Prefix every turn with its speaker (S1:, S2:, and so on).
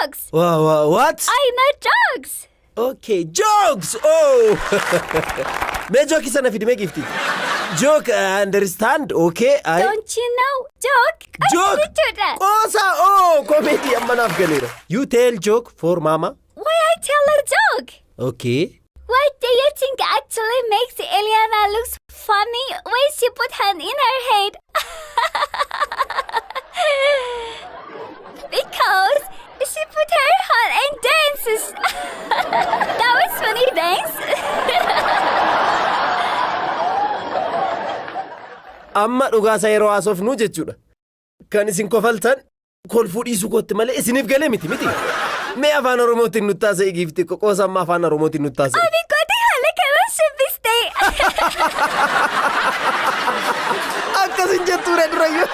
S1: jokes.
S2: What?
S1: I know jokes.
S2: Okay, jokes! Oh! Mee joke sana fidi mee giifti. Joke, understand, okay. I...
S1: Don't you know joke?
S2: Joke!
S1: Jechuudha.
S2: Qoosa! Oh! Comedy amma naaf galeera. You tell joke for mama.
S1: Why I tell a joke?
S2: Okay.
S1: What do you think actually makes Eliana looks funny when she put hand in her head? Because she put her hand and dances. That was funny dance.
S2: Amma dhugaasa yeroo haasofnu jechuudha. Kan isin kofaltan kolfuu dhiisuu kootti malee isiniif galee miti miti. Mee afaan Oromootiin nutti haasa'e giifti, qoosa amma afaan Oromootiin nutti haasa'e.
S1: Abi kooti haala kanaan shubbistee.
S2: Akkasin jettuure durayyuu.